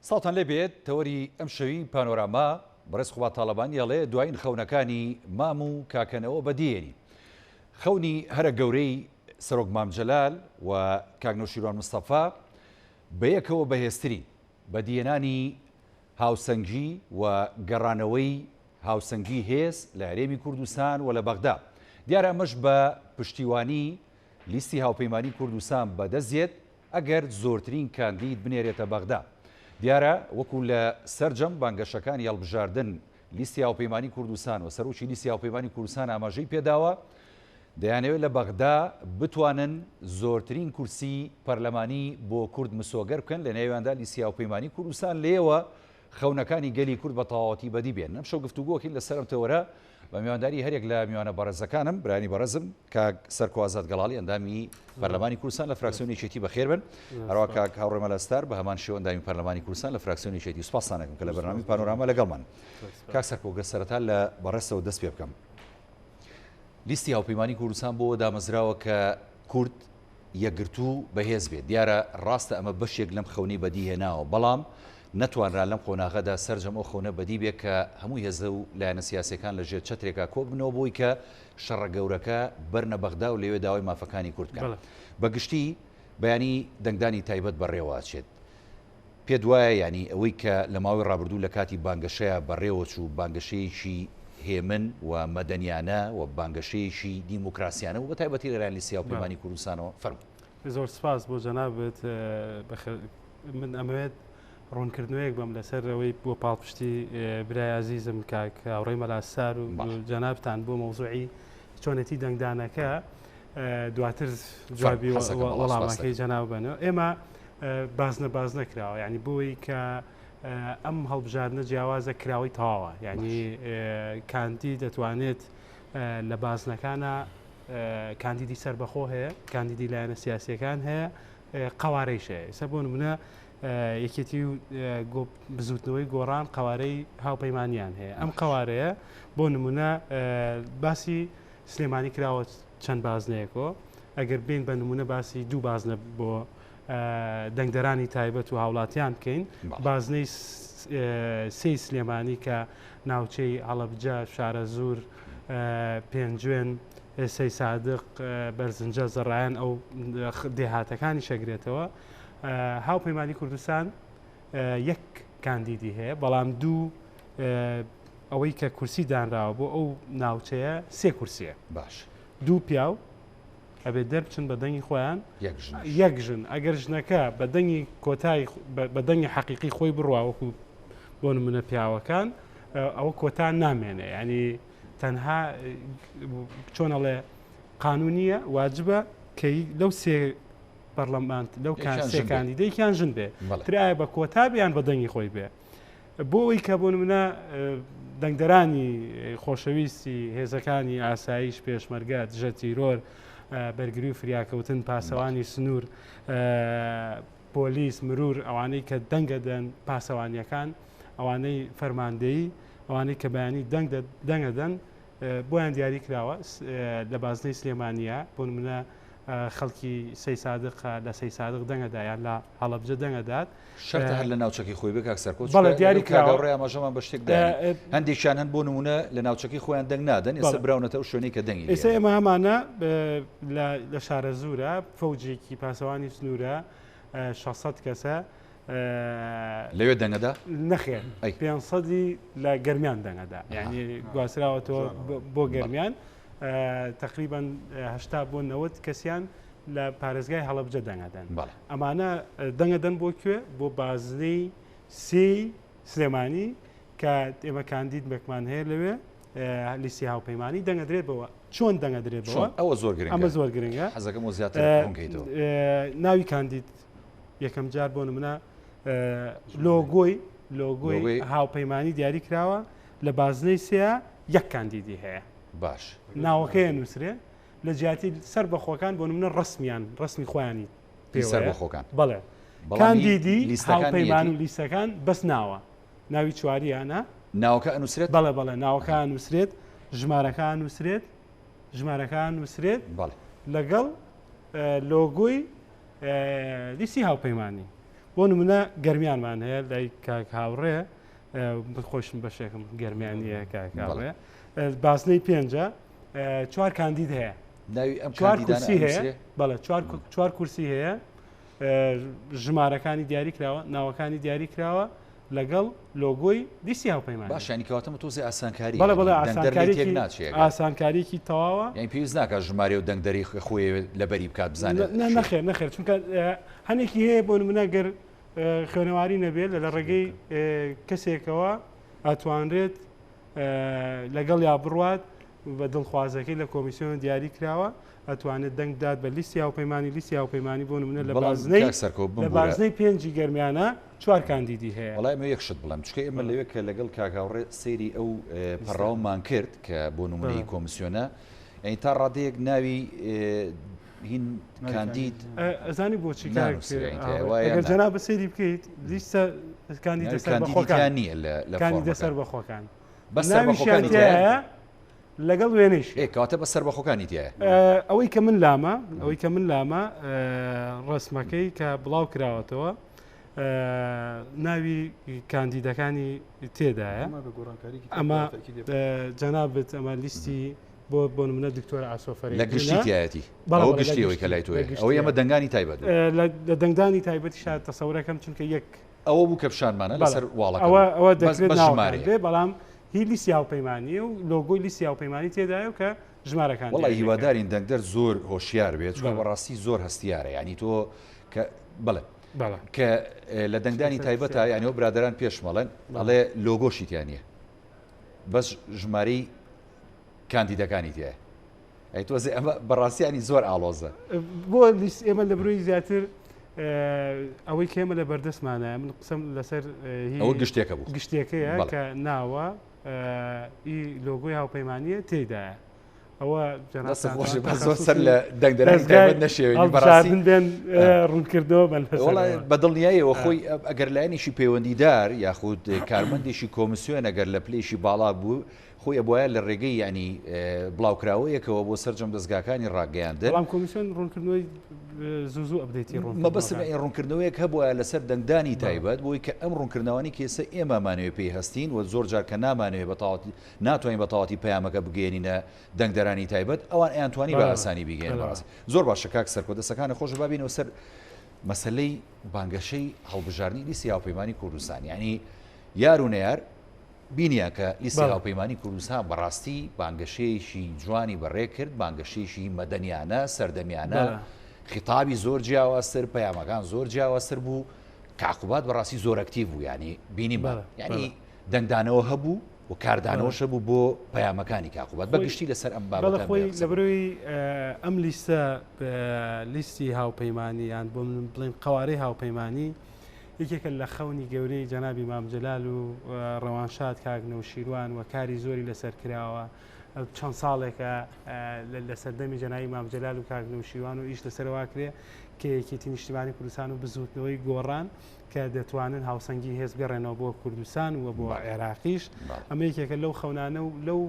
سڵاوتان لێ بێت تەوەری ئەمشەوی پانۆراما بەڕێز قوباد تاڵەبانی ئەڵێ دوایین خەونەکانی مام و کاکەنەوە بەدیێنین خەونی هەرە گەورەی سەرۆک مام جەلال و کاک نەوشیروان مستەفا بەیەکەوە بەهێزترین بەدیهێنانی هاوسەنگی و گەڕانەوەی هاوسەنگی هێز لە هەرێمی کوردستان و لە بەغدا دیارە ئەمەش بە پشتیوانی لیستی هاوپەیمانی کوردستان بەدەست دێت ئەگەر زۆرترین کاندید بنێرێتە بەغدا. دیارە وەکو لە سەرجەم بانگەشەکانی هەڵبژاردن لیستی هاوپەیمانی کوردستان و سەرۆکی لیستی هاوپەیمانی کوردستان ئاماژەی پێداوە، دەیانەوێت لە بەغدا بتوانن زۆرترین کورسی پەرلەمانی بۆ کورد مسۆگەر بکەن، لەنێویاندا لیستی هاوپەیمانی کوردستان لێیەوە خەونەکانی گەلی کورد بە تەواوەتی بەدی بێنن. ئەمشەو گفتوگۆکەین لەسەر ئەم تەوەرە بە میوانداری هەریەک لە میوانە بەڕێزەکانم، برایانی بەڕێزم کاک سەرکۆ ئازاد گەڵاڵی ئەندامی پەرلەمانی کوردستان لە فراکسیۆنی یەکێتی بەخێر بن، هەروەها کاک هاوڕێ مەلا ستار بە هەمان شێوە ئەندامی پەرلەمانی کوردستان لە فراکسیۆنی یەکێتی. سوپاستان ئەکەم کە لە بەرنامەی پانۆراما لەگەڵمان. کاک سەرکۆ گەر سەرەتا لە بەڕێزتەوە دەست پێ بکەم. لیستی هاوپەیمانی کوردستان بۆ دامەزراوە کە کورد یەکگرتوو بەهێز بێت، دیارە ڕاستە ئەمە بەشێک لەم خەونەی بەدی هێناوە، بەڵام نەتوانرا لەم قۆناغەدا سەرجەم ئەو خەونە بەدی بێت کە هەموو هێزە و لایەنە سیاسیەکان لە ژێر چەترێکا کۆببنەوە بۆی کە شەڕە گەورەکە بەرنە بەغدا و لەوێ داوای مافەکانی کورد بکەن. بە گشتی بەیانی دەنگدانی تایبەت بەڕێوە ئەچێت. پێت وایە یانی ئەوەی کە لە ماوەی ڕابردوو لە کاتی بانگەشەیا بەڕێوە چوو بانگەشەیەکی هێمن و مەدەنیانە و بانگەشەیەکی دیموکراسیانە بوو بە تایبەتی لە لایەن لیستی هاوپەیمانی کوردستانەوە؟ فەرموو. زۆر سپاس بۆ جەنابت. من ئەمەوێت ڕوونکردنەوەیەک بەم لەسەر ئەوەی بۆ پاڵپشتی برای ئازیزم کاک هاوڕێی مەلا ستار و جەنابتان بۆ مەوزوعی چۆنێتی دەنگدانەکە دواتر جوابی وەڵامەکەی جەناب بەنەوە. ئێمە بازنە بازنە کراوە یعنی بۆی کە ئەم هەڵبژاردنە جیاوازە کراوەی تەواوە یعنی کاندی دەتوانێت لە بازنەکانە کاندیدی سربەخۆ هەیە کاندیدی لایەنە سیاسیەکان هەیە قوارەیش هەیە ئێستا بۆ نمونە یەکێتی و بزوتنەوەی گۆڕان قوارەی هاوپەیمانیان هەیە ئەم قوارەیە بۆ نمونە باسی سلێمانی کراوە چەند بازنەیەکۆ ئەگەر بین بە نمونە باسی دوو بازنە بۆ دەنگدەرانی تایبەت و هاوڵاتیان بکەین بازنەی سێی سلێمانی کە ناوچەی هەڵەبجە شارەزوور پێنجوێن سەی سادق بەرزنجە زەڕایەن ئەو دێهاتەکانی شەگرێتەوە هاوپەیمانی کوردستان یەک کاندیدی هەیە بەڵام دوو ئەوەی کە کورسی دانراوە بۆ ئەو ناوچەیە سێ کورسیە باش دوو پیاو ئەبێت دەربچن بە دەنگی خۆیان یەک ژن ئەگەر ژنەکە بە دەنگی کۆتای بە دەنگی حەقیقی خۆی بڕوا وەکو بۆ نمونە پیاوەکان ئەوە کۆتا نامێنێ ینی تەنها چۆنەڵێ قانونیە واجبە کە لەو سێ پەرلەمان لەو سێ کاندیدێکیان ژن بێ ترایە بە کۆتا بیان بە دەنگی خۆی بێ بۆ ئەوەی کە بۆ نمونە دەنگدەرانی خۆشەویستی هێزەکانی ئاسایش پێشمەرگە دژە تیرۆر بەرگری و فریاکەوتن پاسەوانی سنوور پۆلیس مرور ئەوانەی کە دەنگەدەن پاسەوانیەکان ئەوانەی فەرماندەیی ئەوانەی کە بەیانی دەنگ دەنگەدەن بۆیان دیاری کراوە لە بازنەی سلێمانیە بۆ نمونە خەڵکی سەی سادق لە سەی سادق دەنگەدا یان لە هەڵەبجە دەنگەدات شەرتە هەر لە ناوچەکەی خۆی بێ کاک سەرکۆ بەڵێ دیاری کراوە ڕێ ئاماژەمان بە شتێک دا هەندێکیان هەن بۆ نمونە لە ناوچەکەی خۆیان دەنگ نادەن ئێستا براونەتە ئەو شوێنەی کە دەنگی ئێستا ئێمە هەمانە لە شارەزوورە فەوجێکی پاسەوانی سنوورە 600 کەسە لەوێ دەنگەدا؟ نەخێر 500 لە گەرمیان دەنگەدا یعنی گواستراوەتەوە بۆ گەرمیان تقریبا 80 بۆ 90 کەسیان لە پارێزگای هەڵەبجە دەنگەدەن ئەمانە دەنگەدەن بۆ کوێ بۆ بازنەی سێی سلێمانی کە ئێمە کاندید بەکمان هەیە لەوێ لیستی هاوپەیمانی دەنگەدرێت بەوە چۆن دەنگەدرێت بەوە ئەوە زۆر گرنگە ئەمە زۆر گرنگە حەزەکەم و زیاتر ڕوونکەیتەوە ناوی کاندید یەکەم جار بۆ نمونە لۆگۆی لۆگۆی هاوپەیمانی دیاری کراوە لە بازنەی سێ یەک کاندیدی هەیە باش ناوەکەی نووسرێ لە جیاتی سەر بەخۆکان بۆ نمونە ڕسمیان ڕسمی خۆیانی سەر بەخۆکان بەڵێ کاندیدی هاوپەیمان و لیستەکان بەس ناوە ناوی چواریانە ناوەکە ئەنووسرێت بەڵێ بەڵێ ناوەکە نووسرێت ژمارەکە نووسرێت ژمارەکە نووسرێت بەڵێ لەگەڵ لۆگۆی لیستی هاوپەیمانی. بۆ نمونە گەرمیانمان هەیە لای کاک هاوڕێ خۆشم بەشێکم گەرمیانیە کاک هاوڕێ بازنەی پێنجە چوار کاندید هەیە ناوی ئەم چوار کورسی هەیە بەڵێ چوار کورسی هەیە ژمارەکانی دیاری کراوە ناوەکانی دیاری کراوە لەگەڵ لۆگۆی لیستی هاوپەیمانی. باشە یانی کەواتە تۆزێ ئاسانکاری بەڵێ بەڵێ یانی دەنگدەر لێی تێک ئاسانکاریەکی ناچێ ئەگەر ئاسانکاریەکی تەواوە. یانی پێویست ناکا ژمارەی و دەنگدەری خۆی ئەوێت لەبەری بکات بزانێت نا چییە. نەخێر نەخێر چونکە هەنێکی هەیە بۆ نمونە گەر خوێنەواری نەبێت لە ڕێگەی کەسێکەوە ئەتوانرێت لەگەڵیا بڕوات بە دڵخوازەکەی لە کۆمیسیۆن دیاری کراوە ئەتوانێت دەنگ بدات بە لیستی هاوپەیمانی لیستی هاوپەیمانی بۆ نمونە لە بەڵام بازنەی کاک سەرکۆ لە بمبورە بازنەی پێنجی گەرمیانە چوار کاندیدی هەیە. وەڵا ئێمە یەک شت بڵێم چونکە ئێمە لەوێ کە لەگەڵ کاک هاوڕێ سەیری ئەو پەڕاومان کرد کە بۆ نمونەی کۆمیسیۆنە یعنی تا ڕادەیەک ناوی هین کاندید ئەزانی بۆچی کاک نانووسرێن تایە هاوڕێ وایە ئەگەر نا جەنابت سەیری بکەیت لیستە کاندیدە ناوی کاندیدی سەربەخۆکان تیا نییە لە کاندیدە فۆرمەکە سەربەخۆکان بەس ناویشیان سەربەخۆکانی تایە تیایە لەگەڵ وێنەیشی. ئێ کەواتە بەس سەربەخۆکانی تیایە. ئەوەی کە من لامە ئەوەی کە من لامە ڕسمەکەی کە بڵاو کراوەتەوە ناوی کاندیدەکانی تێدایە ئەمە جەنابت ئەمە لیستی بۆ بۆ نمونە دکتۆر ئاسۆ لە گشتی فەرەیدونە تایەتی بەڵێ ئەوە بەڵێ لە گشتی ئەوەی کە گشتی لای لە تۆیە ئەوەی گشتیە ئەمە دەنگانی تایبەت بوو لە دەنگدانی تایبەتیشا تەسەورەکەم چونکە یەک ئەوە بوو کە پیشانمانە بەڵێ لەسەر واڵەکە ئەوە بوو ئەوە بەس دەکرێت بەس ناوەکان ژمارەیەک بێ بەڵام هی لیستی هاوپەیمانییە و لۆگۆی لیستی هاوپەیمانی تێدایە و کە ژمارەکان وەڵای دیاری دەکات. هیوادارین دەنگدەر زۆر هۆشیار بێت چونکە بەڵێ. بەڕاستی زۆر هەستیارە یانی تۆ کە بەڵێ بەڵێ. کە لە دەنگدانی لەسەر تایبەتە پرسیار. یانی ئەو برادەران پێشم ئەڵێن بەڵێ. ئەڵێ لۆگۆشی تیا نییە بەس ژمارەی کاندیدەکانی تیایە ئەی تۆزێ ئەمە بەڕاستی ینی زۆر ئاڵۆزە. بۆ لیست ئێمە لە بروی زیاتر ئەوەی کە ئێمە لە بەردەستمانە من قسەم لەسەر ئەوە گشتێکە بوو گشتێکەیە کە ناوە ئی لۆگۆی هاوپەیمانیە تێدایە ئەوە زۆر سەر لە دەنگدەرانی تایبەت نەشێوێنی بەڕاستی بێن ڕوونکردەوە بن بە دڵنیاییەوە خۆی ئەگەر لایەنێکی پەیوەندیدار یاخود کارمەندێکی کۆمیسیۆن ئەگەر لە پلەیەکی باڵا بوو خۆی ئەبوایە لە ڕێگەی یانی بڵاوکراوەیەکەوە بۆ سەرجەم دەزگاکانی ڕاگەیاندن. بەڵام کۆمیسیۆن ڕوونکردنەوەی زوو زوو update ی ڕوون مەبەستم یانی ڕوونکردنەوەیەک هەبوایە لەسەر دەنگدانی تایبەت بۆی کە ئەم ڕوونکردنەوانەی کە ئێستا ئێمە مانەوێ پێی هەستین و زۆر جار کە نامانەوێ بە تەواوەتی ناتوانین بە تەواوەتی پەیامەکە بگەیەنینە دەنگدەرانی تایبەت ئەوان ئەیانتوانی بە ئاسانی بیگەیەنن بەڕاستی زۆر باشە کاک سەرکۆ دەستەکانت خۆش با بێینەوە سەر مەسەلەی بانگەشەی هەڵبژاردنی لیستی هاوپەیمانی کوردستان یانی یار و نەیار بینیان کە لیستی هاوپەیمانی کوردستان بەڕاستی بانگەشەیەکی جوانی بەڕێ کرد، بانگەشەیەکی مەدەنیانە، سەردەمیانە، خیتابی زۆر جیاوازتر، پەیامەکان زۆر جیاوازتر بوو، کاک قوباد بەڕاستی زۆر ئەکتیڤ بوو، یانی بینیمان، یانی دەنگدانەوە هەبوو و کاردانەوەش هەبوو بۆ پەیامەکانی کاک قوباد. بە گشتی لەسەر ئەم بابەتە خۆی لەبەرەوەی ئەم لیستە لیستی هاوپەیمانی یان بۆ من بڵێن قەوارەی هاوپەیمانی یەکێکە لە خەونی گەورەی جەنابی مام جەلال و ڕەوانشاد کاک نەوشیروان و کاری زۆری لەسەر کراوە چەند ساڵێکە لە سەردەمی جەنابی مام جەلال و کاک نەوشیروان و ئیش لەسەر واکرێ کە یەکێتی نیشتیمانی کوردستان و بزوتنەوەی گۆڕان کە دەتوانن هاوسەنگی هێز بگەڕێنەوە بۆ کوردستان و بۆ عێراقیش ئەمە یەکێکە لەو خەونانە و لەو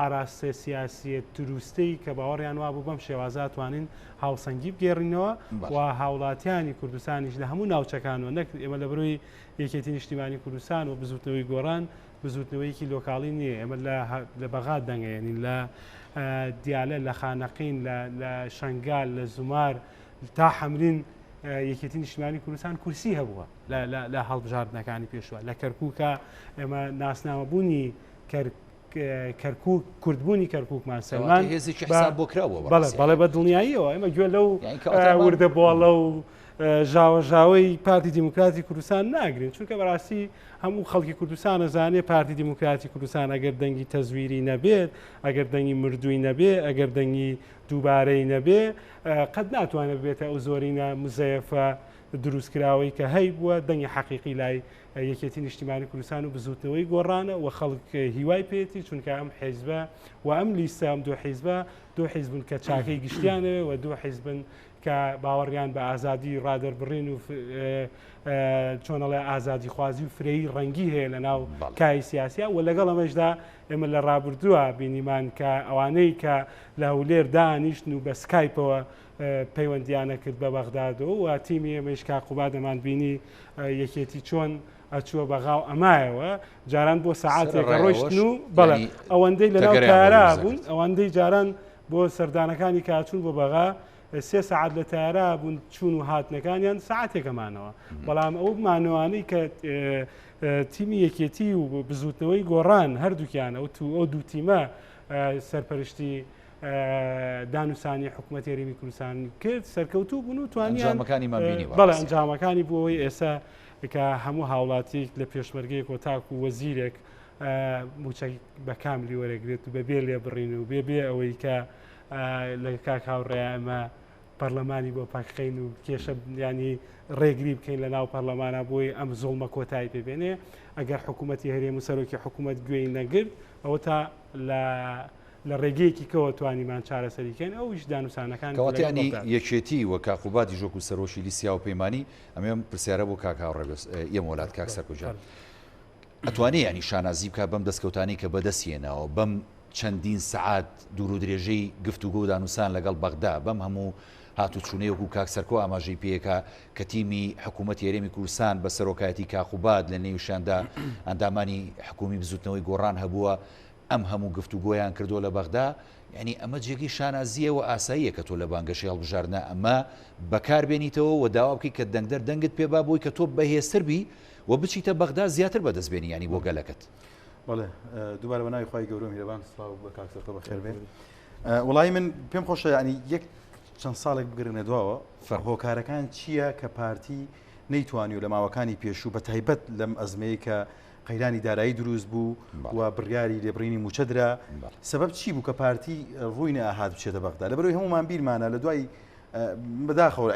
ئاراستە سیاسییە دروستەی کە باوەڕیان وابوو بەم شێوازە ئەتوانین هاوسەنگی بگێڕینەوە و هاوڵاتیانی کوردستانیش لە هەموو ناوچەکانەوە نەک ئێمە لە بەرۆی یەکێتی نیشتیمانی کوردستان و بزوتنەوەی گۆڕان بزوتنەوەیەکی لۆکاڵی نییە ئێمە لە بەغاد دەنگەیەنین لە دیالە لە خانەقین لە شنگال لە زومار تا حەمرین یەکێتی نیشتمانی کوردستان کورسی هەبووە لە هەڵبژاردنەکانی پێشوە لە کەرکووکە ئێمە ناسنامەبوونی کەرکوک کوردبوونی کەرکوکمان سەلمان هێزێکی حساب بۆ کراوە بەڵێ بەڵێ بە دڵنیاییەوە ئێمە گوێ لەو وردە بۆڵە و ژاوەژاوەی پارتی دیموکراتی کوردستان ناگرین چونکە بەڕاستی هەموو خەڵکی کوردستان ئەزانێ پارتی دیموکراتی کوردستان ئەگەر دەنگی تەزویری نەبێت ئەگەر دەنگی مردووی نەبێ ئەگەر دەنگی دووبارەی نەبێ قەت ناتوانێت بێتە ئەو زۆرینە مزەیەفە دروستکراوەی کە هەیبووە دەنگی حەقیقی لای یەکێتی نیشتیمانی کوردستان و بزوتنەوەی گۆڕانە و خەڵک هیوای پێێتی چونکە ئەم حیزبە و ئەم لیستە ئەم دوو حیزبە دوو حیزبن کە چاکەی گشتیانەوێ و دوو حیزبن کە باوەڕیان بە ئازادی ڕادەربڕین و چۆنەڵێ ئازادیخوازی و فرەیی ڕەنگی هەیە لە ناو کای سیاسیا و لەگەڵ ئەمەشدا ئێمە لە ڕابردووە بینیمان کە ئەوانەی کە لە هەولێر دانیشتن و بە سکایپەوە پەیوەندیانە کرد بە بەغدادەوە و تیمی ئێمەیش کاک قوبادەمان بینی یەکێتی چۆن ئەچووە بەغا و ئەمایەوە جاران بۆ سەعاتێک ڕۆیشتن و بەڵێ ئەوەندەی لەناو تارا بوون ئەوەندەی جاران بۆ سەردانەکانی کاچون بۆ بەغا سێ سەعات لە تارا بوون چوون و هاتنەکانیان سەعاتێکەمانەوە بەڵام ئەو مانەوانەی کە تیمی یەکێتی و بزوتنەوەی گۆڕان هەردووکیان ئەو تو ئەو دوو تیمە سەرپەرشتی دانوسانی حکوومەت هەرێمی کوردستان کرد سەرکەوتوو بوون و توانیان بەڵێ ئەنجامەکانی بۆ ئەوەی ئێستا کە هەموو هاوڵاتیک لە پێشمەرگەیەک و تاکو وەزیرێک موچە بە کاملی وەرەگرێت و بەبێ لێبڕین و بێ بێ ئەوەی کە لە کاک هاوڕێ ئەمە پەرلەمانی بۆ پاکخین و کێشە ینی ڕێگری بکەین لە ناو پەرلەمانە بۆی ئەم زوڵمە کۆتایی پێبێنێ ئەگەر حکوومەتی هەرێم و سەرۆکی حکوومەت گوێی نەگرت ئەوە تا لە لە ڕێگەیەکی کەوە توانیمان چارەسەری کەین ئەویش دانوسانەکان کەواتە یانی یەکێتی و کاک قوبادیش وەکو سەرۆکی لیستی هاوپەیمانی ئەمێ ئەم پرسیارە بۆ کاک هاوڕێ بەس ئێمە وەلات کاک سەرکۆ گیان ئەتوانێ یانی شانازی بکات بەم دەستکەوتانەی کە بەدەست هێناوە بەم چەندین سەعات دوور و درێژەی گفتوگۆ و دانوسان لەگەڵ بەغدا بەم هەموو هاتوچوونەی وەکو کاک سەرکۆ ئاماژەی پێکا کە تیمی حکوومەتی هەرێمی کوردستان بە سەرۆکایەتی کاک قوباد لە نێویشیاندا ئەندامانی حکوومی بزووتنەوەی گۆڕان هەبووە ئەم هەموو گفتوگۆیان کردووە لە بەغدا، یانی ئەمە جێگەی شانازییە و ئاساییە کە تۆ لە بانگەشەی هەڵبژاردنا ئەمە بەکار بێنیتەوە و داوا بکەی کە دەنگدەر دەنگت پێ با بۆی کە تۆ بەهێزتر بی و بچیتە بەغدا زیاتر بەدەست بێنی یانی بۆ گەلەکەت. بەڵێ دووبارە بە ناوی خوای گەورە و میهرەبان سڵاو بە کاک سەرکۆ بەخێر بێن. وەڵایی من پێم خۆشە یانی یەک چەند ساڵێک بگرنە دواوە هۆکارەکان چییە کە پارتی نەیتوانیوە لە ماوەکانی پێشوو بە تایبەت لەم ئەزمەیە کە قەیرانی دارایی دروست بوو و بڕیاری لێبڕینی مووچە درا، سەبەب چی بوو کە پارتی ڕووی نەئەهات بچێتە بەغدا؟ لەبەرئەوەی هەموومان بیرمانە لە دوای بەداخەوە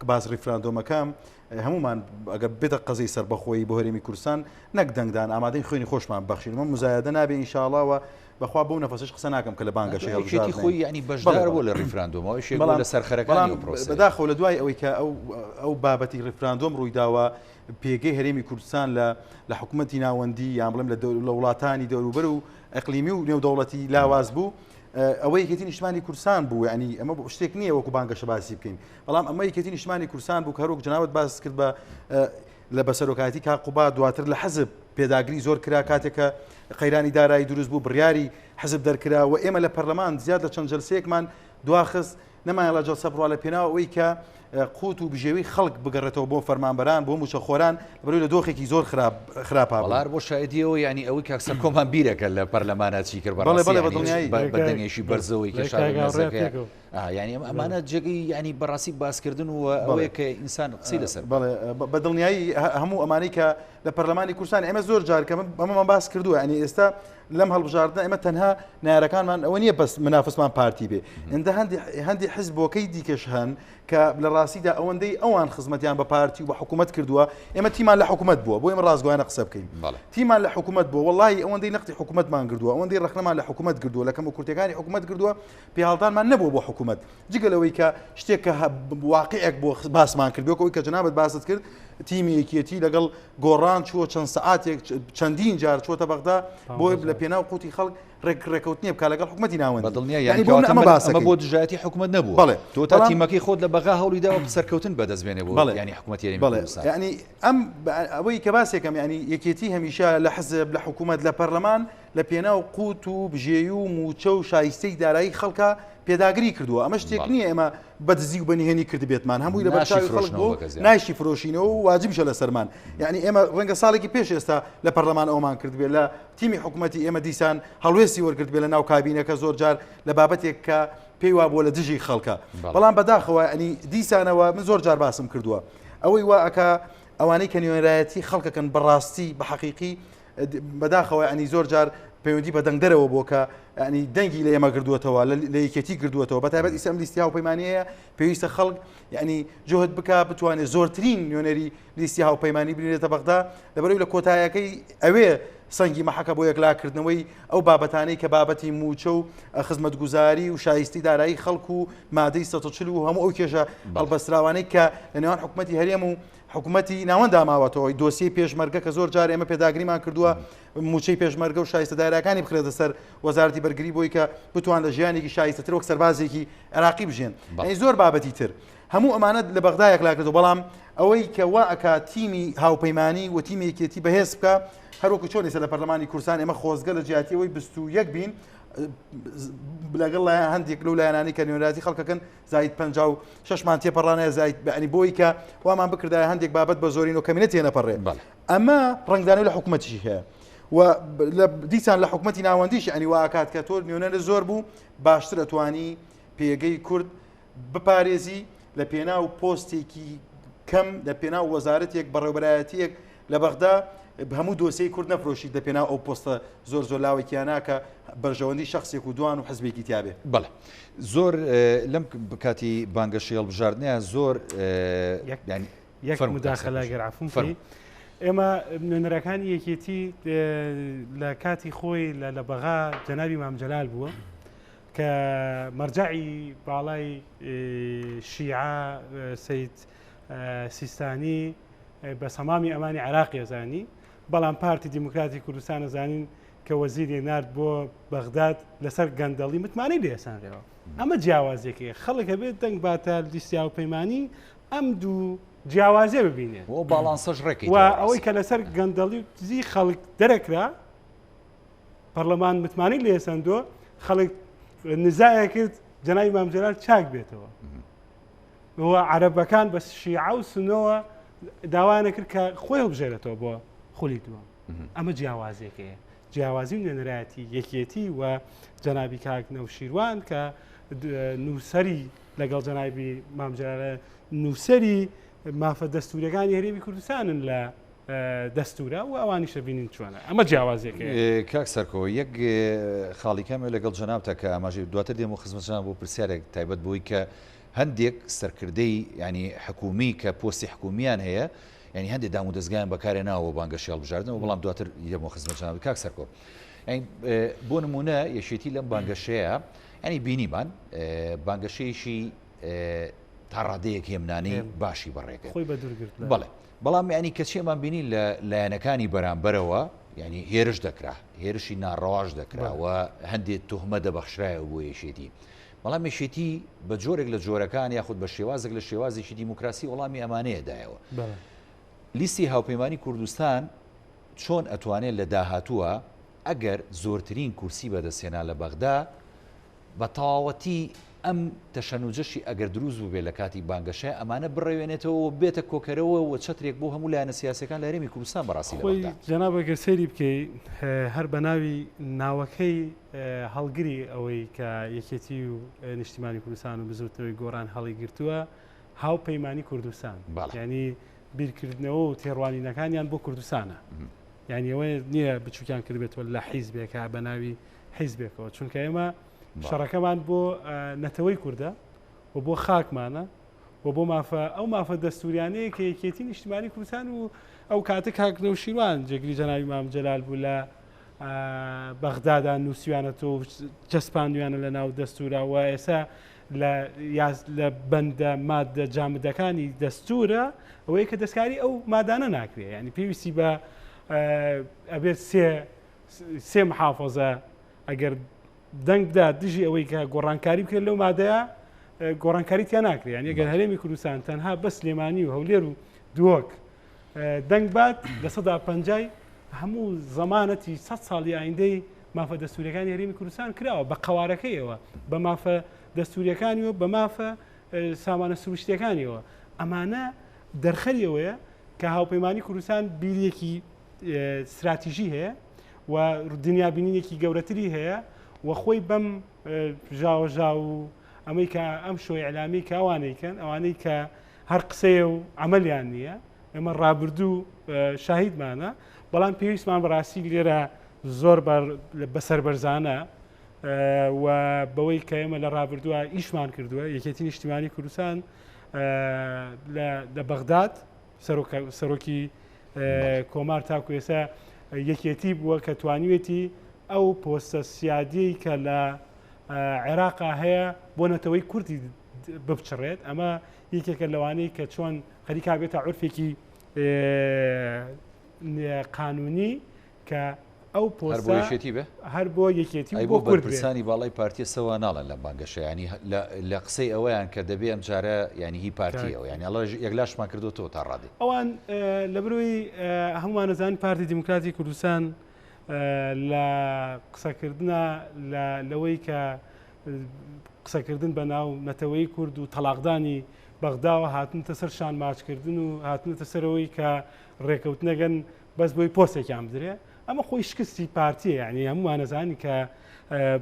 باس ڕیفراندۆمەکەم هەمومان ئەگەر بێتە قەزەی سەربەخۆیی بۆ هەرێمی کوردستان نەک دەنگدان ئامادەی خوێنی خۆشمان بەخشین ئەمە مزایدە نابێ ئینشاڵاوە بەخوا بەو نەفەسەش قسە ناکەم کە لە بانگەشەی هەڵبژاردنی خۆی یعنی بەشدار بوو لە ڕیفراندۆمەوە شێ بەڵام لەسەر خەرەکانی پرۆسە بەداخەوە لە دوای ئەوەی کە ئەو ئەو بابەتی ڕیفراندۆم ڕوویداوە پێگەی هەرێمی کوردستان لە لە حکوومەتی ناوەندی یان بڵێم لە وڵاتانی دەوروبەر و ئەقلیمی و نێودەوڵەتی لاواز بوو ئەوە یەکێتی نیشتمانی کوردستان بوو ینی ئەمە شتێک نییە وەکو بانگەشە باسی بکەین بەڵام ئەمە یەکێتی نیشتمانی کوردستان بوو کە هەروەک جناوت باس کرد بە لە بەسەرۆکایەتی کاک قوبا دواتر لە حەزب پێداگری زۆر کرا کاتێک کە قەیرانی دارایی دروست بوو بڕیاری حەزب دەرکرا و ئێمە لە پەرلەمان زیاد لە چەند جلسەیەکمان دواخست نەمایەڵا جەڵسە بڕوا لە پێناو ئەوەی کە قوت و بژێوی خەڵک بگەڕێتەوە بۆ فەرمانبەران بۆ مووچەخۆران لەبەرئەوەی لە دۆخێکی زۆر خراپ خراپا بوون. بەڵار بۆ شایدیەوە یانی ئەوەی کاک سەرکۆمان بیرەکە لە پەرلەمانا چی کرد بەڵێ بەڵێ بە دڵنیایی بە دەنگێکی بەرزەوەی کە شاری مێزەکەیە یانی ئەمانە جێگەی یانی بەڕاستی باسکردن و ئەوەیە کە ئینسان قسەی لەسەر بەڵێ بە دڵنیایی هەموو ئەمانەی کە لە پەرلەمانی کوردستان ئێمە زۆر جار کە ئەمەمان باس کردووە یانی ئێستا لەم هەڵبژاردنە ئێمە تەنها نارەکانمان ئەوە نییە بەس منافسمان پارتی بێ ئەندە هەندی هەندی حزبۆکەی دیکەش هەن کە لە ڕاستیدا ئەوەندەی ئەوان خزمەتیان بە پارتی و بە حکوومەت کردووە ئێمە تیمان لە حکوومەت بووە بۆ ئێمە ڕاستگۆیانە قسە بکەین تیمان لە حکوومەت بووە وەڵی ئەوەندەی نەقدی حکوومەتمان کردووە ئەوەندەی ڕەخنەمان لە حکوومەت کردووە لە کەم و کورتەکانی حکوومەت کردووە پێهاڵدانمان نەبووە بۆ حکوومەت جگە لەوەی کە شتێک کە واقعێک بۆ باسمان کرد وەک ئەوەی کە جەنابت باست کرد تیمی یەکێتی لەگەڵ گۆڕان چووە چەند سەعاتێک چەندین جار چووەتە بەغدا بۆ لە پێناو قوتی خەڵک ڕێک ڕێکەوتنێ بکا لەگەڵ حکومەتی ناوەندی بەدڵنیا یانی بۆ ئەمە باسەکەی بۆ دژایەتی حکومەت نەبوو بەڵێ تۆ تا تیمەکەی خۆت لە بەغا هەوڵی داوە سەرکەوتن بەدەست بێنێ بۆ یانی حکومەتی هەرێمی کوردستان یانی ئەم ئەوەی کە باسێکم یانی یەکێتی هەمیشە لە حزب لە حکومەت لە پەرلەمان لە پێناو قوت و بژێوی و مووچە و شایستەی دارایی خەڵکا پێداگری کردووە، ئەمە شتێک نییە ئێمە بە دزی و بە نهێنی کردبێتمان، هەمووی لەبەر چاوی خەڵک بووە و نایشی فرۆشینەوە و واجبیشە لەسەرمان. یەعنی ئێمە ڕەنگە ساڵێکی پێش ئێستا لە پەرلەمان ئەوەمان کردبێت، لە تیمی حکومەتی ئێمە دیسان هەڵوێستی وەرگرتبێت لە ناو کابینەکە زۆر جار لە بابەتێک کە پێی وابووە لە دژی خەڵکە، بەڵام بەداخەوە یەعنی دیسانەوە من زۆر جار باسم کردووە ئەوەی وا ئەکا ئەوانەی کە نوێنەرایەتی خەڵکەکەن بەڕاستی بە حەقیقی بەداخەوە ینی زۆر جار پەیوەندی بە دەنگدەرەوە بۆ کە ینی دەنگی لە ئێمە گردووەتەوە لە یەکێتی گردووەتەوە بە تایبەت ئیسەم لیستی هاوپەیمانەیە پێویستە خەڵک ینی جهد بک بتوانێت زۆرترین نوێنەری لیستی هاوپەیمانی بنێتە بەغدا لەبەرەوەی لە کۆتایەکەی ئەوێ سەنگی مەحەکە بۆ یەکلاکردنەوەی ئەو بابەتانەی کە بابەتی مووچە و خزمەتگوزاری و شایستی دارایی خەڵک و مادەی 140 و هەموو ئەو کێشە هەڵبەستراوانەی کە لە نێوان حکوومەتی هەرێم و حکوومەتی ناوەندا ماوەتەوە دۆسیەی پێشمەرگە کە زۆر جار ئێمە پێداگریمان کردووە مووچەی پێشمەرگە و شایستە دارایەکانی بخرێتە سەر وەزارەتی بەرگری بۆی کە بتوان لە ژیانێکی شایستەتر وەک سەربازێکی عێراقی بژێن یعنی زۆر بابەتی تر هەموو ئەمانە لە بەغدا یەکلاکردەوە بەڵام ئەوەی کە وا ئەکا تیمی هاوپەیمانی و تیمی یەکێتی بەهێز بکە هەروەکو چۆن ئێستا لە پەرلەمانی کوردستان ئێمە خۆزگە لە جیاتی ئەوەی 21 بین لەگەڵ لایەن هەندێک لەو لایەنانی کە نوێنەرایەتی خەڵکەکەن زاید 56 مان تێپەڕانە زاید بەنی بۆی کە وامان بکردایە هەندێک بابەت بە زۆرین و کەمینە تێنەپەڕێ ئەمە ڕەنگدانەوە لە حکوومەتیشی هەیە و دیسان لە حکوومەتی ناوەندیش ئەنی واکات کە تۆ نوێنەر زۆر بوو باشتر ئەتوانی پێگەی کورد بپارێزی لە پێناو پۆستێکی کەم لە پێناو وەزارەتێک بەڕێوبەرایەتیەک لە بەغدا هەموو دۆسیەی کورد نەفرۆشیت لە پێناو ئەو پۆستە زۆر زۆر لاوەکیانە کە بەرژەوەندی شخصێک و دوان و حزبێکی تیاابێ. بەڵێ زۆر لەم کاتی بانگەشەی هەڵبژاردنە زۆر یەک مداخلە گەر عفوم فەرموو. ئێمە نوێنەرەکانی یەکێتی لە کاتی خۆی لە بەغا جەنابی مام جەلال بووە کە مەرجەعی باڵای شیعە سید سیستانی بە سەمامی ئەمانی عێراقی ئەزانی بەڵام پارتی دیموکراتی کوردستان ئەزانین کە وەزیری نارد بۆ بەغداد لەسەر گەندەڵی متمانەی لێسانرەوە ئەمە جیاوازێکی خەڵک هەبێت دەنگ باتە لیستی هاوپەیمانی ئەم دوو جیاوازیە ببینێت و باڵانسەش ڕێکی و ئەوەی کە لەسەر گەندەڵی و دزی خەڵک دەرەکرا پەرلەمان متمانەی لێسەندووە خەڵک نزایە کرد جەنابی مام جەلال چاک بێتەوە و عەرەبەکان بە شیعە و سنەوە داوایانە کرد کە خۆی هەڵبژێرێتەوە بۆ خولی دووەم ئەمە جیاوازێکەیە جیاوازی و نوێنەرایەتی یەکێتی و جەنابی کاک نەوشیروان کە نووسەری لەگەڵ جەنابی مام جەلالە نووسەری مافە دەستوریەکانی هەرێمی کوردستانن لە دەستورە و ئەوانیشە بینین چۆنە ئەمە جیاوازیەکەیە. کاک سەرکۆ یەک خاڵی کەمە لەگەڵ جەنابتا کە ئاماژەی دواتر دێم و خزمەت جەناب بۆ پرسیارێک تایبەت بۆی کە هەندێک سەرکردەی ینی حکومی کە پۆستی حکومیان هەیە ینی هەندێک دام و دەستگایان بەکارێ ناوە بۆ بانگەشەی هەڵبژاردنەوە بەڵام دواتر یەمەوە خزمەت جەناب کاک سەرکۆ بۆ نمونە یەکێتی لەم بانگەشەیە ینی بینیمان بانگەشەیەکی تا ڕادەیەک هێمنانەی باشی بەڕێکرد خۆی بە دوور گرت بەڵێ بەڵام یانی کەچی ئەمان بینی لە لایەنەکانی بەرامبەرەوە یانی هێرش دەکرا هێرشی ناڕەواش دەکرا و هەندێک توهمە دەبەخشرایەوە بۆ یەکێتی بەڵام یەکێتی بە جۆرێک لە جۆرەکان یاخود بە شێوازێک لە شێوازێکی دیموکراسی وەڵامی ئەمانەیە دایەوە لیستی هاوپەیمانی کوردستان چۆن ئەتوانێت لە داهاتووە ئەگەر زۆرترین کورسی بەدەستهێنا لە بەغدا بە تەواوەتی ئەم تەشەنوجەشی ئەگەر دروست بووبێت لە کاتی بانگەشە ئەمانە بڕەوێنێتەوە و بێتە کۆکەرەوە و چەترێک بۆ هەموو لایەنە سیاسیەکان لە هەرێمی کوردستان بەڕاستی لە خۆی بەغدا. جەناب ئەگەر سەیری بکەی هەر بە ناوی ناوەکەی هەڵگری ئەوەی کە یەکێتی و نیشتیمانی کوردستان و بزوتنەوەی گۆڕان هەڵیگرتووە هاوپەیمانی کوردستان بەڵێ. یعنی بیرکردنەوە و تێڕوانینەکانیان بۆ کوردستانە یعنی ئەوە نییە بچووکیان کردبێتەوە لە حیزبێکە بە ناوی حیزبێکەوە چونکە ئێمە شەڕەکەمان بۆ نەتەوەی کوردە و بۆ خاکمانە و بۆ مافە ئەو مافە دەستوریانەیە کە یەکێتی نیشتیمانی کوردستان و ئەو کاتە کاک نەوشیروان جێگری جەنابی مام جەلال بوو لە بەغدادا نووسیانەتەوە و چەسپاندویانە لە ناو دەستورا و ئێستا لە بەندە مادە جامدەکانی دەستورە ئەوەیە کە دەستکاری ئەو مادانە ناکرێ ینی پێویستی بە ئەبێت سێ سێ محافظە ئەگەر دەنگ بدات دژی ئەوەی کە گۆڕانکاری بکرێت لەو مادەیە گۆڕانکاری تیا ناکرێت یعنی گەر هەرێمی کوردستان تەنها بە سلێمانی و هەولێر و دهۆک دەنگ بات 50% هەموو زەمانەتی 100 ساڵی ئایندەی مافە دەستوریەکانی هەرێمی کوردستان کراوە بە قەوارەکەیەوە بە مافە دەستوریەکانیەوە بە مافە سامانە سروشتیەکانیەوە ئەمانە دەرخەری ئەوەیە کە هاوپەیمانی کوردستان بیرێکی ستراتیژی هەیە و دنیابینینێکی گەورەتری هەیە و خۆی بەم ژاوەژاو و ئەمەی کە ئەم شۆی ئەلامی کە ئەوانەیکەن ئەوانەی کە هەر قسەیە و عملیان نییە ئێمە ڕابردوو شاهیدمانە بەڵام پێویستمان بەڕاستی لێرە زۆر بەسەربەرزانە و بەوەی کە ئێمە لە ڕابردووە ئیشمان کردووە یەکێتی نیشتیمانی کوردستان لە بەغداد سەرۆکی کۆمار تاکو ئێستا. یەکێتی بووە کە توانیوێتی ئەو پۆستە سیادیەی کە لە عێراقا هەیە بۆ نەتەوەی کوردی بپچڕێت ئەمە یەکێکە لەوانەی کە چۆن خەریکا بێتە عورفێکی قانونی کە ئەو پۆستە بۆ یەکێتی بێ هەر بۆ یەکێتی و بۆ کورد بەرپرسانی باڵای پارتیە سەوا ناڵێن لەم بانگەشە ینی لە قسەی ئەوەیان کە دەبێ ئەم جارە ینی هی پارتیەوە ینی ئەڵە یەکلاشمان کردوتەوە تا ڕادێ ئەوان لە بروی هەمووانەزان پارتی دیموکراتی کوردستان لە قسەکردە لەوەی کە قسەکردن بە ناو نەتەوەی کورد و تەلاقدانی بەغداوە هاتنتە سەر شان ماچکردن و هاتنەتە سەرەوەی کە ڕێکەوتنەگەن بەس بۆی پۆستێکیان بدرێ ئەمە خۆی شکستی پارتیە یعنی هەمووانەزانی کە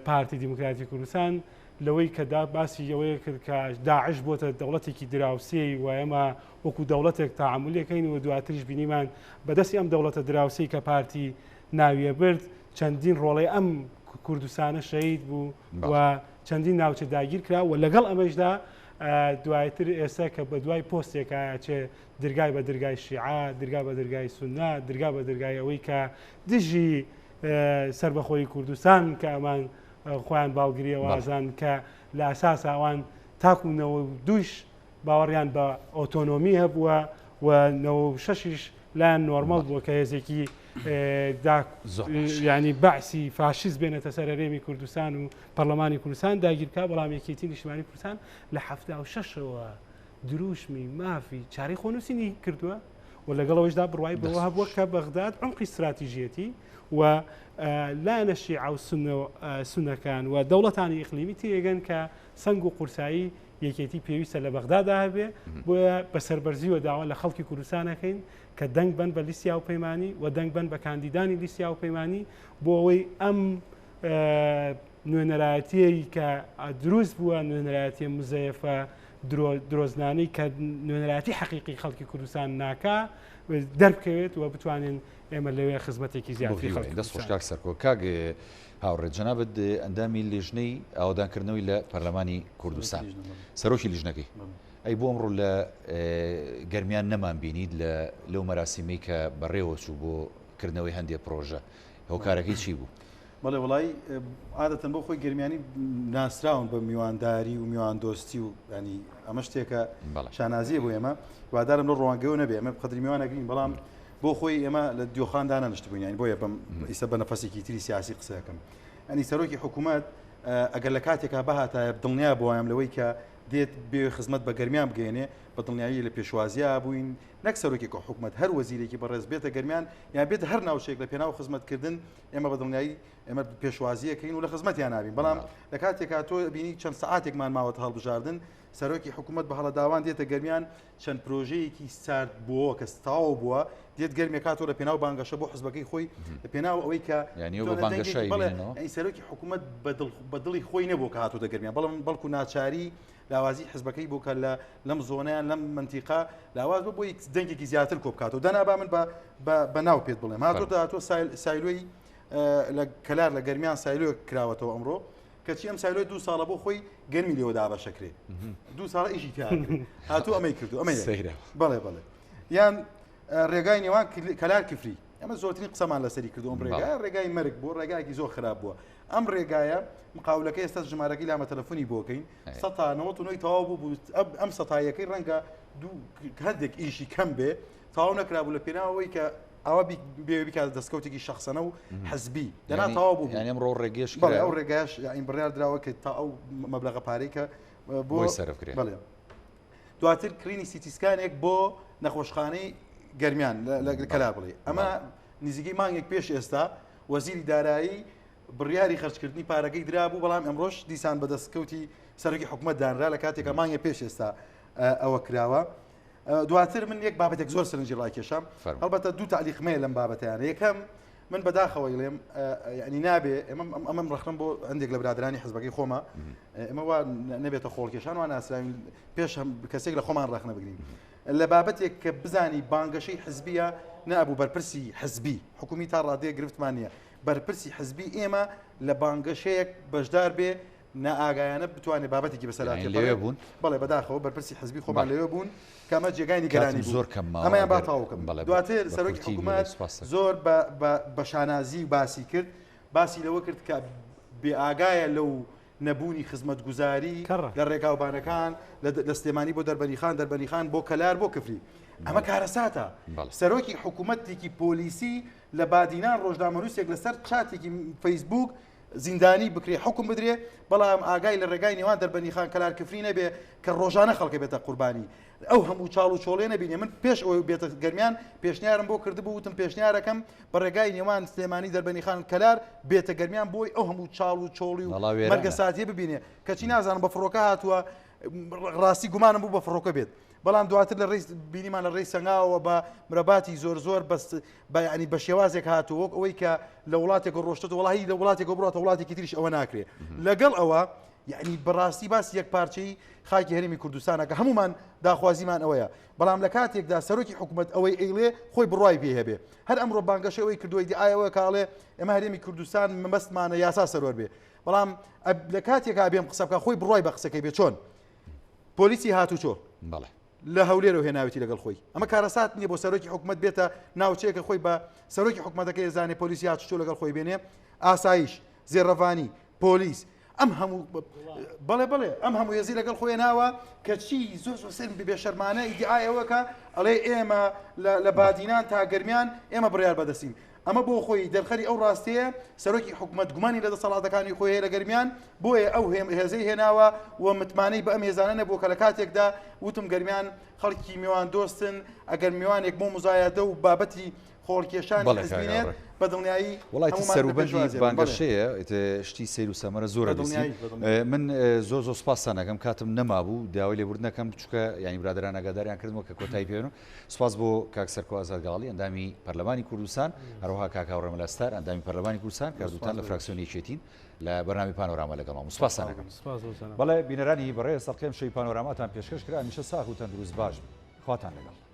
پارتی دیموکراتی کوردستان لەوەی کە دا باسی ئەوەیە کرد کە داعش بۆتە دەوڵەتێکی دراوسێی و ئێمە وەکو دەوڵەتێک تاعامولەکەین و دواتریش بینیمان بەدەستی ئەم دەوڵەتە دراوسێی کە پارتی ناویە برد چەندین ڕۆڵەی ئەم کوردستانە شەهید بوو و چەندین ناوچە داگیر کرا و لەگەڵ ئەمەشدا دوایتر ئێستا کە بە دوای پۆستێکە چێ درگای بە درگای شیعە، درگا بە درگای سوننە، درگا بە درگای ئەوەی کە دژی سەربەخۆیی کوردستان کە ئەمان خۆیان باڵگری ئەوازان کە لە ئەساسا ئەوان تاکو 92یش باوەڕیان بە ئۆتۆنۆمی هەبووە و 96یش لایان نۆرمەڵ بووە کە هێزێکی ینی بەعسی فاشیست بێنێتە سەر هەرێمی کوردستان و پەرلەمانی کوردستان داگیرکا بەڵام یەکێتی نیشتمانی کوردستان لە 76ەوە دروشمی مافی چارەی خۆنووسینی کردووە و لەگەڵ ئەوەشدا بڕوای بەوە هەبووە کە بەغداد عمقی استراتیژیەتی و لایەنە شیعە و سونەکان و دەوڵەتانی ئیقلیمی تێگەن کە سەنگ و قورسایی یەکێتی پێویستە لە بەغدادا هەبێ بۆیە بە سەربەرزیوە داوا لە خەڵکی کوردستانەکەین کە دەنگ بن بە لیستی هاوپەیمانی و دەنگ بن بە کاندیدانی لیستی هاوپەیمانی بۆ ئەوەی ئەم نوێنەرایەتیەی کە دروست بووە نوێنەرایەتیە مزەیەفە درۆزنانەی کە نوێنەرایەتی حەقیقی خەڵکی کوردستان ناکا دەربکەوێت و بتوانین ئێمە لەوێ خزمەتێکی زیاتری خەڵکی دەست خۆش کاک سەرکۆ کاک هاوڕێ جەنابت ئەندامی لیژنەی ئاوەدانکردنەوەی لە پەرلەمانی کوردستان سەرۆکی لیژنەکەی ئەی بۆ ئەمڕۆ لە گەرمیان نەمان بینیت لە لەو مەراسیمەی کە بەڕێوە چوو بۆ کردنەوەی هەندێک پرۆژە هۆکارەکەی چی بوو؟ بەڵێ وڵی عادەتەن بۆ خۆی گەرمیانی ناسراون بە میوانداری و میواندۆستی و ینی ئەمە شتێکە شانازیە بۆ ئێمە وادارم لە ڕوانگەوە نەبێ ئەمە قدری میوانەگرین بەڵام بۆ خۆی ئێمە لە دیۆخان دانەنشت بووین ینی بۆیە بەم ئیسە بە نەفەسێکی تری سیاسی قسەکەم ئەنی سەرۆکی حکوومەت ئەگەر لە کاتێکا بەهاتایە دڵنیا بوایم لەوەی کە دێت بێ خزمەت بە گەرمیان بگەێنێ بە دڵنیایی لە پێشوازیا بووین نەک سەرۆکێک حکوومەت هەر وەزیرێکی بەڕێز بێتە گەرمیان یان بێت هەر ناوچێک لە پێناو خزمەتکردن ئێمە بە دڵنیایی ئێمە پێشوازیەکەین و لە خزمەتیان نابین بەڵام لە کاتێکا تۆ بینی چەند سعاتێکمان ماوەتە هەڵبژاردن سەرۆکی حکوومەت بە هەڵەداوان دێتە گەرمیان چەند پرۆژەیەکی سارد بووە کە تاو بووە دێت گەرمێکاتەوە لە پێناو بانگەشە بۆ حزبەکەی خۆی لە پێناو ئەوەی کە ئەی سەرۆکی حکوومەت بە دڵی خۆی نەبوو کە هاتووتە گەرمیان بەڵام بەڵکو ناچاری لاوازی حزبەکەی بوو کە لە لەم زۆنیان لەم منتیقا لاواز بوو بۆی دەنگێکی زیاتر کۆ بکاتەوە دەنا با من بە ناو پێت بڵێم هاتۆتە هاتۆ سایلۆی لە کەلار لە گەرمیان سایلۆ کراوەتەوە ئەمڕۆ کەچی ئەم سایلۆی دو ساڵە بۆ خۆی گەرمی لێوە دابەشەکرێ دو ساڵە ئیشی هاتوو ئەمەی کردو ئەمە سەیرە بەڵێ بەڵێ یان ڕێگای نێوان کەلار کفری ئەمە زۆرترین قسەمان لەسەری کردو ئەم ڕێگا ڕێگای مەرگ بوو ڕێگایەکی زۆر خراپ بووە ئەم ڕێگایە مقاولەکە ئێستا ژمارەکەی لامە تەلەفۆنی بۆکەین 99 تەواو بوو ئەم سەتایەکەی ڕەنگە دوو هەندێک ئیشی کەم بێ تەواو نەکرابوو لە پێناوەی کە ئەوە بێ بکات دەستکەوتێکی شخصەنە و حزبی دەنا تەواو بوو یانم ڕۆ ڕێگەش بەڵێ ئەو ڕێگاش یاین بڕیار دراوە کە تا ئەو مەبلەغە پارەی کە بۆ سەرف کرێ بەڵێ دواتر کڕینی سیتیسکانێک بۆ نەخۆشخانەی گەرمیان لە کەلار بڵێ ئەمە نزیکەی مانگێک پێش ئێستا وەزیری دارایی بڕیاری خەرجکردنی پارەکەی درابوو بەڵام ئەمڕۆش دیسان بە دەستکەوتی سەرۆکی حکومەت دانرا لە کاتێکە مانگێ پێش ئێستا ئەوە کراوە. دواتر من یەک بابەتێک زۆر سەرنجی ڕاکێشام هەڵبەتە دوو تعلیقمەیە لەم بابەتیانە یەکەم من بەداخەوە ئەیڵێم یعنی نابێ ئێمە ئەمەم ڕخنم بۆ هەندێک لە برادرانی حزبەکەی خۆمە ئێمە وا نەبێتە خۆڵکێشان وا ناسراوین پێش هەم کەسێک لە خۆمان ڕخنە بگرین لە بابەتێک کە بزانی بانگەشەی حزبیە نابوو بەرپرسی حزبی حکومی تا ڕادەیە گرفتمان نییە بەرپرسی حزبی ئێمە لە بانگەشەیەک بەشدار بێ. نائاگایانە بتوانێت بابەتێکی بەسەرا یانی لەوێ بوون؟ بەڵێ بەداخەوە بەرپرسی حزبی خۆمان لەوێ بوون کە ئەمە جێگای نیگەرانی کاتم بوو زۆر کەم ماوە ئەمەیان با ئەگەر تەواو کەم بەڵێ دواتر بە سەرۆکی کورتی بیڵێ حکوومەت سوپاس دەکەم. زۆر بە بە بە شانازی باسی کرد باسی لەوە کرد کە بێئاگایە لەو نەبوونی خزمەتگوزاری کەڕە. لە ڕێگاوبانەکان لە لە سلێمانی بۆ دەربەنیخان دەربەنیخان بۆ کەلار بۆ کفری ئەمە بەڵێ کارەساتە بەڵێ. سەرۆکی حکوومەتێکی پۆلیسی لە بادینان ڕۆژنامەنووسێک لەسەر چاتێکی فەیسبووک زیندانی بکرێ حوکم بدرێ بەڵام ئاگای لە ڕێگای نێوان دەربەندیخان کەلار کفری نەبێ کە ڕۆژانە خەڵکە بێتە قوربانی ئەو هەموو چاڵ و چۆڵێ نەبینێ من پێش ئەوەی بێتە گەرمیان پێشنیارم بۆ کردبوو وتم پێشنیارەکەم بە ڕێگای نێوان سلێمانی دەربەنیخان کەلار بێتە گەرمیان بۆی ئەو هەموو چاڵ و چۆڵی و وەڵا وێرانە. مەرگەساتیە ببینێ کەچی نازانم بە فڕۆکە هاتووە ڕاستی گومانم بوو بە فڕۆکە بێت بەڵام دواتر لە ڕێی بینیمان لە ڕێی سەنگاوە بە مرەباتی زۆر زۆر بەس بە یعنی بە شێوازێک هاتوو وەک ئەوەی کە لە وڵاتێک ڕۆشتێت وڵی لە وڵاتێک بڕاتە وڵاتێکی تریش ئەوە ناکرێ لەگەڵ ئەوە یعنی بەڕاستی باس یەک پارچەی خاکی هەرێمی کوردستانە کە هەمومان داخوازیمان ئەوەیە بەڵام لە کاتێکدا سەرۆکی حکوومەت ئەوەی ئەیڵێ خۆی بڕای پێ هەبێ هەر ئەمڕۆ بانگەشەی ئەوەی کردووە ئایەوە کاڵێ ئێمە هەرێمی کوردستان مەبەستمانە یاسا سەروەر بێ بەڵام لە کاتێکا بێم قسە بکە خۆی بڕای بە قسەکەی بێ چۆن پۆلیسی هاتوچۆ بەڵێ لە هەولێرەوە هێناوێتی لەگەڵ خۆی ئەمە کارەسات نییە بۆ سەرۆکی حکومت بێتە ناوچەیەکە خۆی بە سەرۆکی حکومەتەکەی زانێ پۆلیسی هاتوچۆ لەگەڵ خۆی بێنێ ئاسایش زێڕەڤانی پۆلیس ئەم هەموو بەڵێ بڵێ ئەم هەموو هێزی لەگەڵ خۆی ناوە کەچی زۆر زۆر سەر بێ شەرمانە ئیدعای ئەوەکە ئەڵێ ئێمە لە بادینان تا گەرمیان ئێمە بڕیار بەدەستین ئەمە بۆ خۆی دەرخەری ئەو ڕاستیەیە سەرۆکی حکومەت گومانی لە دەسەڵاتەکانی خۆی هەیە لە گەرمیان، بۆیە ئەو هێزەی هێناوە و متمانەی بە ئەم هێزانە نەبووە کە لە کاتێکدا وتم گەرمیان خەڵکی میوان دۆستن، ئەگەر میوانێک بۆ موزایەدە و بابەتی خۆڵکێشانی بەڵێ حزبی کاک نێت ئاوڕێ. بە دڵنیایی وەڵای تر هەموومان لە سەروبەندی پێشوازیان بن. بەڵێ. بانگەشەیە ئیتر شتی سەیر و سەمەرە زۆر بە ئەبیستین. دڵنیایی، بە دڵنیایی. من زۆر زۆر سوپاستان ئەکەم کاتم نەمابوو داوای لێبوردن ئەکەم چونکە یانی برادەران ئاگاداریان کردمەوە کە کۆتایی پێ بێنم. سوپاس بۆ کاک سەرکۆ ئازاد گەڵاڵی ئەندامی پەرلەمانی کوردستان، هەروەها کاک هاوڕێ مەلا ستار ئەندامی پەرلەمانی کوردستان کە هەردووتان لە فراکسیۆنی یەکێتین لە بەرنامەی پانۆراما لەگەڵمان بوون. سوپاستان ئەکەم. بەڵێ بینەرانی بەڕێز ئەڵقەی ئەمشەوی پانۆراماتان پێشکەش کرا، هەمیشە ساغ و تەندروست باش بن. خواتان لەگەڵ.